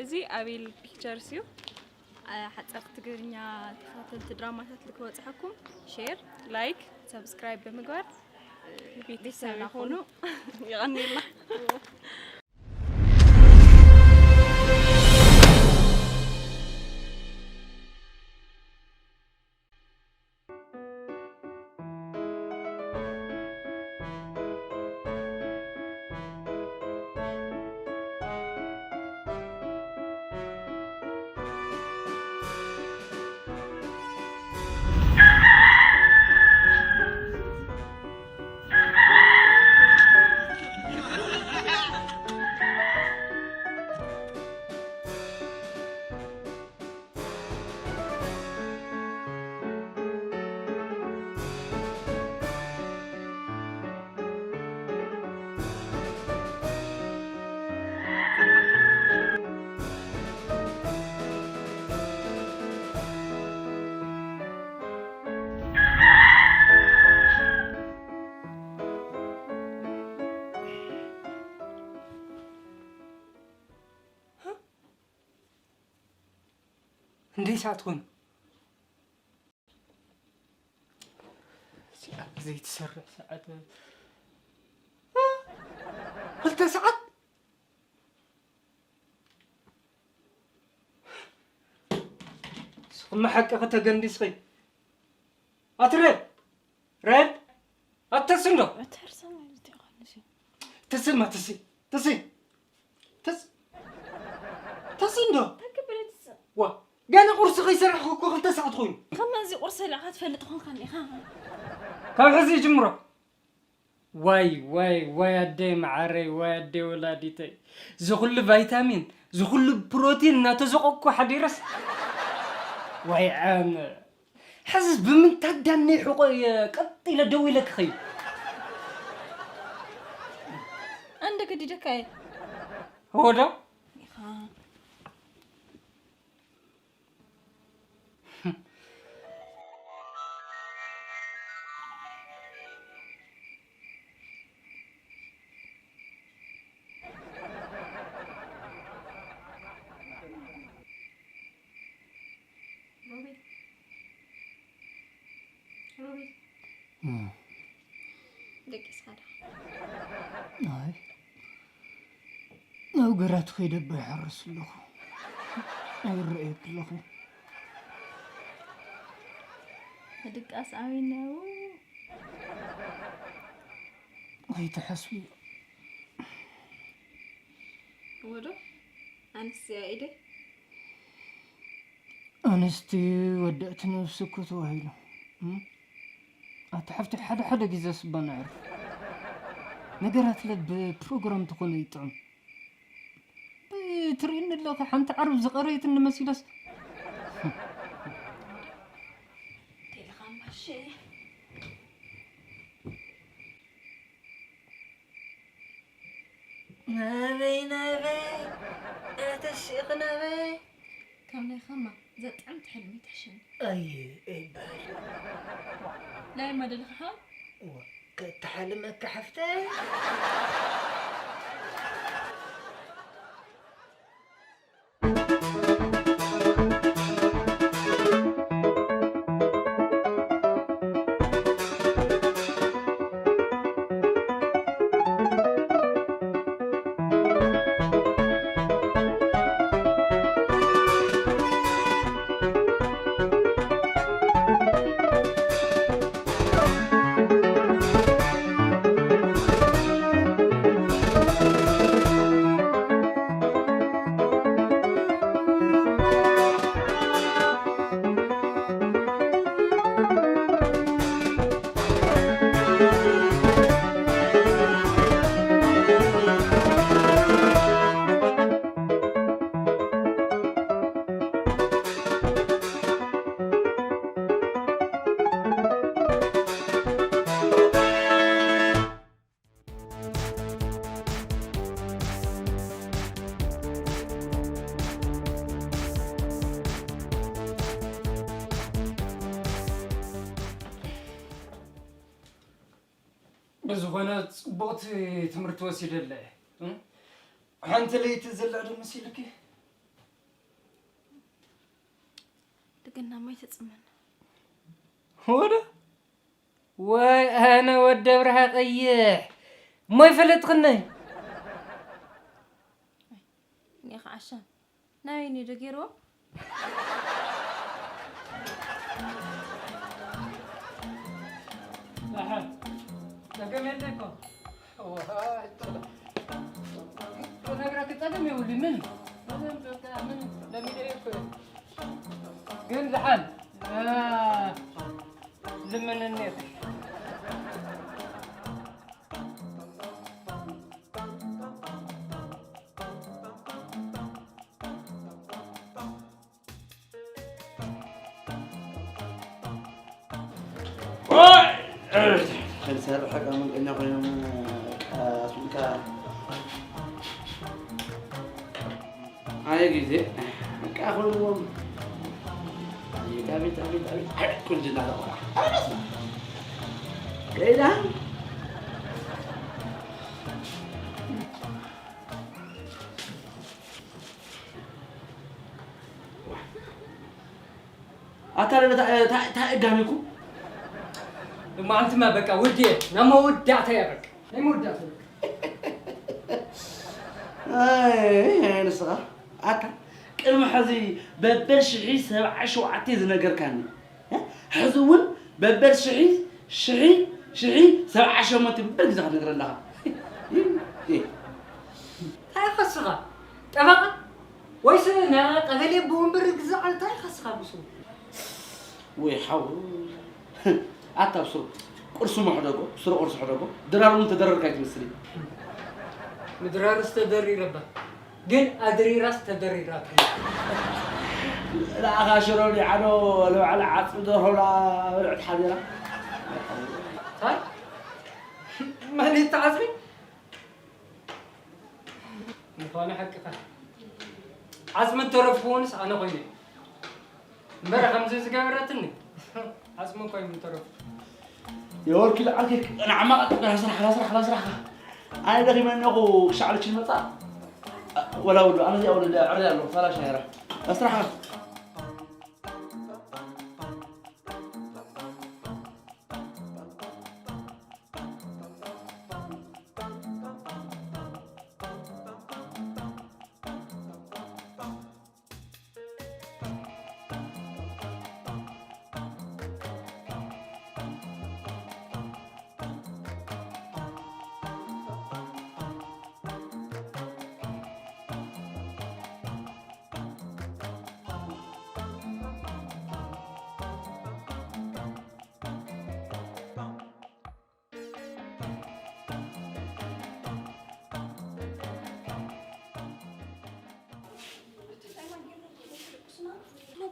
እዚ ኣቤል ፒክቸርስ እዩ። ሓፀርቲ ትግርኛ ተኸታተልቲ ድራማታት ልክበፅሐኩም ሼር፣ ላይክ፣ ሰብስክራይብ ብምግባር ቤተሰብ ቤተሰብና ይኹኑ። ይቐንየልና። እንዴ ሰዓት ኾነ? እዚኣ ዘይትሰርሕ ሰዓት። ክልተ ሰዓት? ስኹም ሓቂ ከተገንዲ ስኺ። ኣትረ! ሬድ! ኣተስንዶ? ተስማ፣ ተሲ፣ ተሲ፣ ተስ-፣ ተስንዶ? ዋ፣ ገና ቁርሲ ከይሰራሕኩ እኮ ክልተ ሰዓት ኮይኑ። ከመ እዚ ቁርሲ ኢልካ ትፈልጥ ኾንካ እኒኻ? ካብ ሕዚ ይጅምሮ። ዋይ፣ ዋይ፣ ዋይ ኣደይ መዓረይ፣ ዋይ ኣደይ ወላዲተይ። ዝኹሉ ቫይታሚን፣ ዝኹሉ ፕሮቲን እናተዘቐኩ ሓዲረስ። ዋይ ዓም። ሕዝስ ብምንታይ ዳኒ ሕቆ እየ ቀጥ ኢለ ደው ኢለ ክኸይድ? ኣንደ ገዲደካ እየ። እወ ዶ? ኢኻ። ሮቤል፣ ሮቤል። እም። ደቂስካ ዶ? ኣይ፣ ናብ ግራት ከይደ እባ ይሓርስ ኣለኹ። ኣይረኣየኪ ኣለኹ። ምድቃስ ኣበይ እኒኦ? ኣይትሓስብዮ። እወ ዶ? ኣንስቲ ኢደ? ኣንስቲ ወደእቲ ነብሲ እኮ ተባሂሉ። እም? ኣታ ሓፍተይ ሓደ ሓደ ግዜ ስባ ነዕርፍ። ነገራት ለ ብፕሮግራም ተኾነ ይጥዕም። ትርእይኒ ኣለኺ ሓንቲ ዓርብ ዝቐረየትኒ መሲለስ። ቴሌኻ ማሽ። ናበይ ናበይ? ኣተ ሽቕ ናበይ? ካብ ናይ ኸማ ዘጥዕምቲ ሕልሚ ትሕሸኒ። ኣየ ኣይበሃል። ናይ መደልኻ ሓው? እዋ፣ ከተሓልመካ ሓፍተይ። ብዝኾነ ጽቡቕቲ ትምህርቲ ወሲደለ እየ። እም? ሓንቲ ለይቲ ዘላ ዶ መሲልኪ? ግን ናብ ማይ ተጽመና። ወደ ወይ ኣነ ወደ ብርሃ ቀይሕ እሞ ይፈለጥክነይ። እኔ ከዓ ዓሻ ናበይ እኔ ዶ ገይርዎ? ኣሓ፣ ጸገም የለ እኮ። ክነግረክ ጸገም የብሉይ። ምን? ምንም በቃ ምን ለሚደዮ እኮ። ግን ዝሓን፣ አ፣ ልምንነት። ከንሰርሕ ከ መንቀኛ ኮይኖም ኣስምካ ኣየ ግዜ በቃ ኮይንዎም። ኣቤት ኣቤት ኣቤት ኣቤት ቁንጅና ተቆራ ሌላ ኣታ ለለ እንታይ እንታይ እንታይ እጋሚኩ ድማ ኣንትማ በቃ ውዴ ናብ መወዳእታ እያ በቃ ናይ መወዳእታ በቃ ኣይ ኣይ ንስኻ ኣታ ቅድሚ ሕዚ በበል ሽሒ ሰብዓ ሸውዓተ ዝነገርካኒ ሕዚ እውን በበል ሽሒ ሽሒ ሽሒ ሰብዓ ሸሞንተ በበል ግዜ ክትነግረ ኣለኻ እንታይ ከስኻ ጠበቓ ወይስ ናይ ቀበሌ ኣቦ ወንበር ግዛዕ እንታይ ከስኻ ብሱ ወይ ሓው ኣታ ብስሩ ቁርሲ መሕደጎ ስሩ ቁርሲ ሕደጎ ድራር እውን ተደረርካ ኣይትመስል ምድራርስ ተደሪረባ ግን ኣድሪራስ ተደሪራትኒ። ንኣኻ ሽሮ ሊዓሎ ልባዕሊ ዓፅሚ ደርሆ ላ በልዕቲ ሓቢራ። እንታይ? መን እዩ እቲ ዓፅሚ? ምዃኑ ሓቅኻ። ዓፅሚ እንተረፍኩ እውንስ ኣነ ኮይነ። እምበር ከምዚ ዝገበረትኒ ዓፅሚ እኮ እዩ ምተረፉ። የወርኪ ልዓልኪ ንዓማ ቀጥታ ስራሕ ስራሕ ስራሕ ኣነ ደኺመ እነኹ ክሻዕ ልችን መፃ ወላ ውሉ ኣነ እዚኣ ወለ ዕረ ኣለኹ ፈላሻ የራ ስራሕ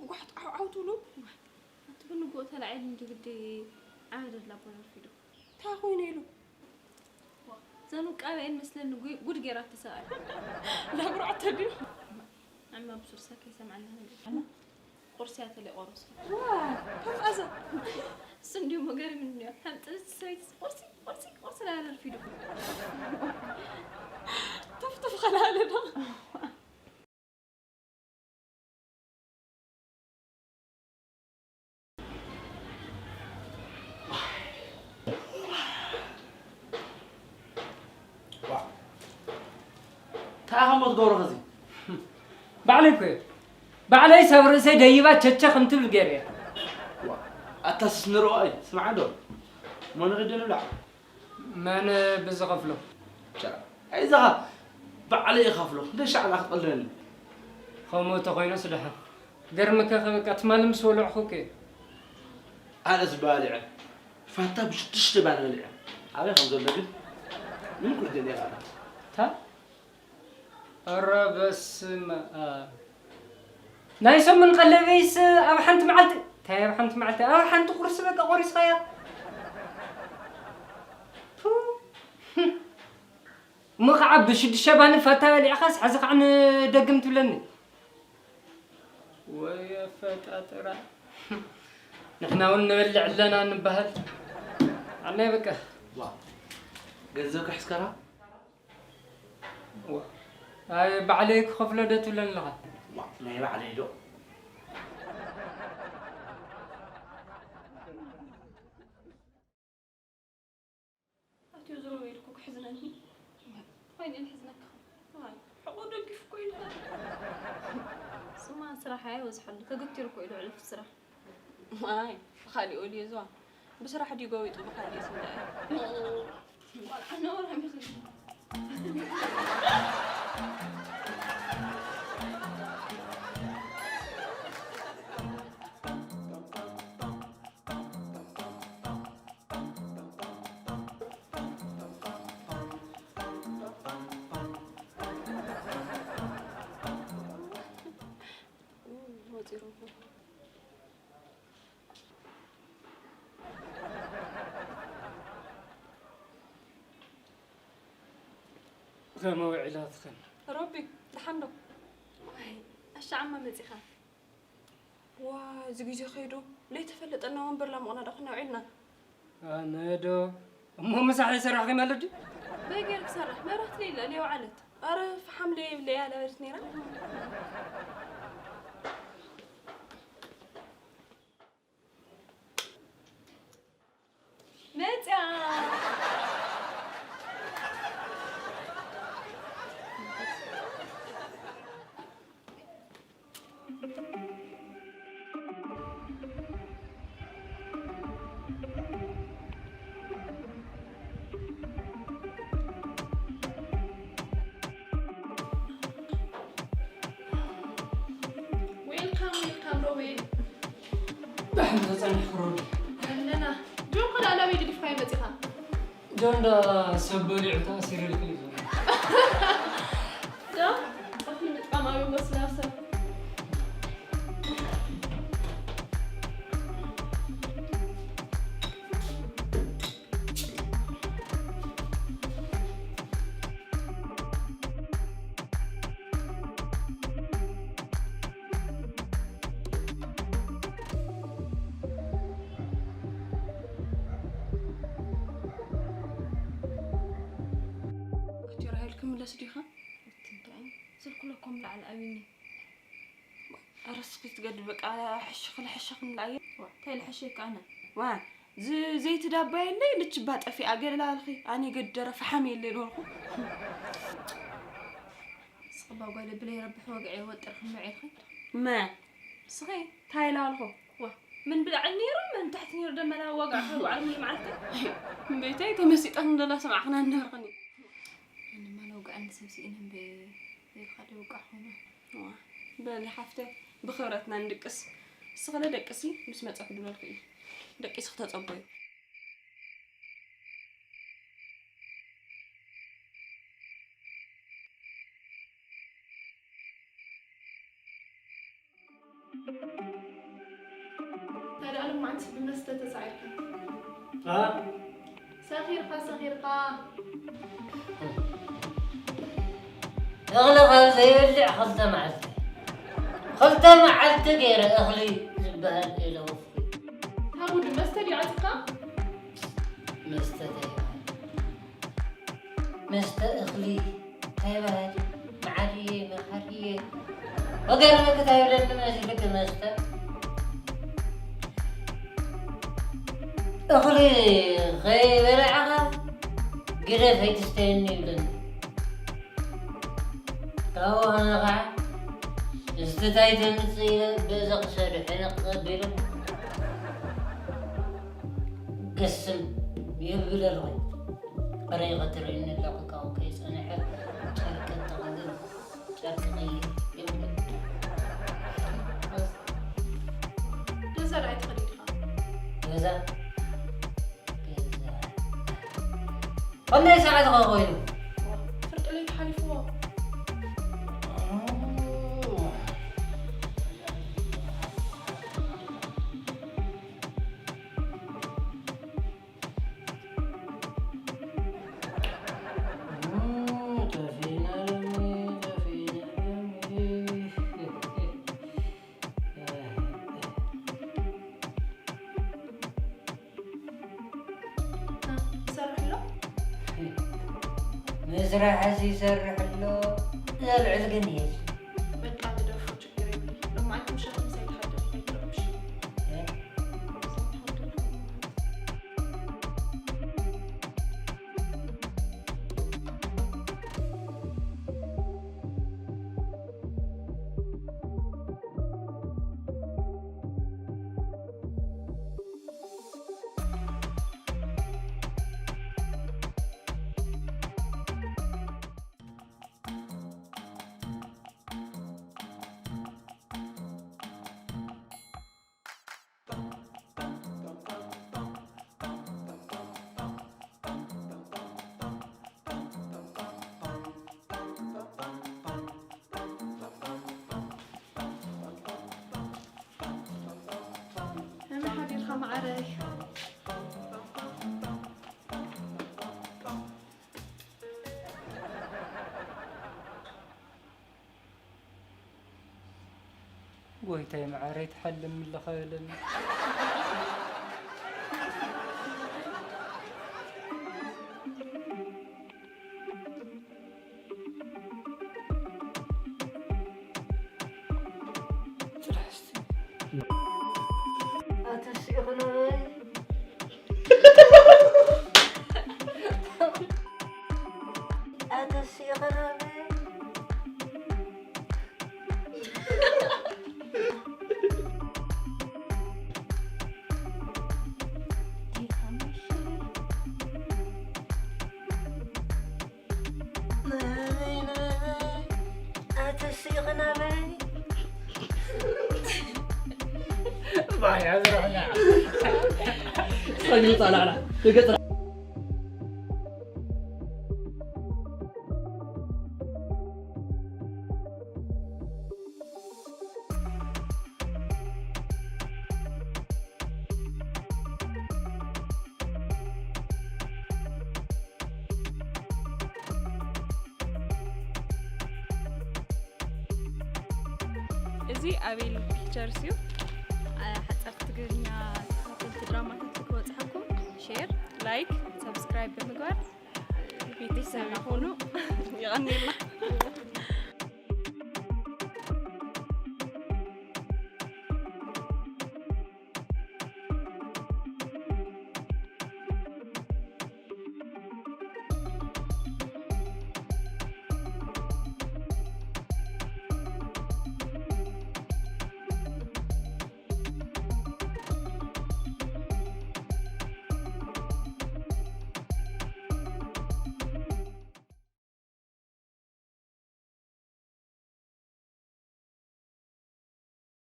ጓሕጥ ዓውዓው ትብሉ ኣንቲ ብንግኡ ተላዒሉ እንዲ ግዲ ዓመት ኣድላቦ ነርፊዱ እንታይ ኮይኑ ኢሉ ዘን ውቃበ እየን መስለኒ ጉድ ገይራቶ ሰብኣይ ላጉርዖቶ ድዩ ዕማ ብሱርሰ ከይሰምዐና ነግር ዕማ ቁርሲ እያ ተለይ ቆረሱ ዋይ ከም ኣዛ እሱ እንዲሁ መገርም እንዲዮ ከም ጥብስ ሰበይቲ ቁርሲ ቁርሲ ቁርሲ ላለ ረፊዱ ቱፍቱፍ ከላለ ዶ እንታይ ኢኻ እሞ ትገብሮ ኸዚ? ባዕለይ እኮ እየ። ባዕለይ ሰብ ርእሰይ ደይባ ቸቸ ከም ትብል ገይረ እየ። ኣታስ ንርኦ እዩ ስምዓ ዶ? እሞ ንኺድ ንብላዕ። መን ብዝኸፍሎ? ኣይዛኻ ባዕለይ እኸፍሎ። ክንደይ ሻዕላ ክትቐልደኒ? ከምኡ ተኾይኑስ ደሓን። ገርምከ በቃ ትማሊ ምስ በልዕኹ እኮ እየ። ኣነስ ባልዐ ፋታ ብሽዱሽተ ባኒ በሊዐ። ኣበይ ከም ዘሎ ግን ምን ኩርደን እየ ፋታ። ታ ኧረ በስመ ኣብ ናይ ሰሙን ቀለበይስ ኣብ ሓንቲ መዓልቲ እንታይ ኣብ ሓንቲ መዓልቲ ኣብ ሓንቲ ቁርሲ በቃ ቆሪስኻያ። ቱ እሞ ከዓ ብሽዱሽተ ባኒ ፋታ በሊዕኻስ ሕዚ ከዓ ንደግም ትብለኒ። ወይ ኣፈጣጥራ ንሕና እውን ንበልዕ ኣለና ንበሃል ኣናይ በቃ ዋ ገንዘብ ክሕዝከራ ኣይ ባዕለይ ክኸፍሎ ዶ ትብለኒ ኣለኻ ዋ ናይ ባዕለይ ዶ ዞሮ ኢልኩ ክሕዝነኒ። ኮይነ ንሕዝነካ። ኣይ፣ ሕቆ ደጊፍ እኮ ኢልካ። ስማ ስራሕ ኣይወዝሐሉ፣ ተገቲሩ እኮ ኢሉ ዕለፍ ስራሕ። ኣይ፣ ብኻሊእ ወልዮ ዝዋ። ብስራሕ ድዩ ገዊጡ ብኻሊእ ስንዳ። ቆልዓ ነውራ ይመስል። ከመ ውዒላትኽን? ረቢ፣ ደሓን ዶ? ዋይ፣ ኣሻዓማ መጺኻ። ዋ፣ እዚ ግዜ ከይዱ፣ ለይተፈለጠና ወንበር ላሞቕና ዶ ክነውዒልና? ኣነ ዶ? እሞ ምሳሕ ይሰራሕኺ ማለት ድዩ? በይ ገይር ክሰርሕ፣ መብራህቲ ለይለ፣ ለይወዓለት። ኣረ፣ ፈሓም ለየብለያ ለበለት ነይራ። መጽያ። ዌልካም፣ ዌልካም ሮቤል። ደሕና ተጸኒሕኩ ሮዲ። ኣለና። ጆን፣ ከ ደኣ ናበይ ገዲፍካዮ መጺኻ? ጆን ደኣ ሰብ በሊዑ ተኣሲሩ ኢልክኒ ዘሎ። ዶ? ጸፍሒ ምጥቃም ኣብ ይመስላ ሰብ። ኣቲ ራሄል ክምለስ ዲኻ? እቲ እንታይ? ስልኩ ለኮም ላዕሊ ኣብኒ። ኣረ እስኺ ትገዲ በቃ ሕሽኽ ልሕሽኽ ንላየ። ዋ፣ እንታይ ልሕሸካ ኣነ? ዋ፣ ዝ-፣ ዘይቲ ዳባ የለይ ልችባ ጠፊኣ ገለ ኣልኺ። ኣነ ገደረ ፈሓም የለይ ዶልኹ። እስኺ እባ ጓለ ብለይ ረብሕ ወግዐ ወጥር ክንምዕ ኢልኺ። መ? እስኺ? እንታይ ኢላ ኣልኹ? ዋ፣ ምን ብላዕሊ ነይሩ፣ ምን ታሕቲ ነይሩ ደመና ወግዐ ወግዐ ሙሉ መዓልቲ። እምበይታይ ተመሲጠን እንደላ ሰማዕኽና እንነበርኽኒ። ምንም ኣልወግዐን ሰብ ስኢነ እምበይ ዘይብኻ ደይወግዕኹ። ዋ፣ በሊ ሓፍተይ፣ ብኽብረትና ንድቅስ። እስኺ ለደቅሲ፣ ምስ መጸ ክድበልኩ እዩ። ደቂስኺ ተጸበዩ። ታዲያ ሎማዓንቲ ብመስተ ተሳዒርካ? አ? ሰኺርካ፣ ሰኺርካ። እኽሊ ካብ ዘይበልዕ ክልተ መዓልቲ። ክልተ መዓልቲ ገይረ እኽሊ ዝበሃል የለውፍ። ታጉድ መስተ ድዩ ዓፂኻ? መስተ እንታይ ይበሃል? መስተ እኽሊ እንታይ ይበሃል? መዓር እየ፣ መዓር እየ። ወገን መግት ኣይብለኒ መሲልክ መስተ። እኽሊ ከይበላዕኻ ግደፍ ኣይትስተየኒ ይብለኒ። ካብኡ ከነ ኸዓ፣ "እስቲ ታይ ተምጽእ?" ኢለ በዚ ክሰዱ ሕንቕ ኣቢሉ፣ ግስም የብል ኣለኹ። ርኢኺ ትርእይኒ ኣለኺ፣ ካብኡ ከይጸንሐ ጨርቂ ጠቕልል፣ ጨርቂ ቀይር የብል። ገዛ ዶ ኣይትኸዲ ኢኻ? ገዛ? ገዛ። ክንደይ ሰዓት ኸ ኮይኑ? ፍርቂ ለይቲ ሓሊፍዎ። ይሰርሕ ኣሎ? ምስራሕስ ይሰርሕ ኣሎ፣ ዘልዕል ግን የለን። በቃ ግደፎ፣ ችግር የለም። ሎማዓንቲ ምሸት ምሳይ ትሓድር፣ ኣይትረብሽ። እ? ምሳይ ትሓድር። ማዕረይ። ጎይታይ መዓረይ ትሓልም ኣለኻ በለኒ። ኣተሲእኽናበይ ኣተሲእኽናበይ ኣተሲእኽናበይ ባያ ዝረሕና ጸኒሑ ጻላዕላ ደገ እዚ ኣቤል ፒክቸርስ እዩ። ሓፀርቲ ትግርኛ ተኸታተልቲ ድራማታት ክበፅሐኩም ሼር፣ ላይክ፣ ሰብስክራይብ ብምግባር ቤተሰብ ይኹኑ። ይቐንየልና።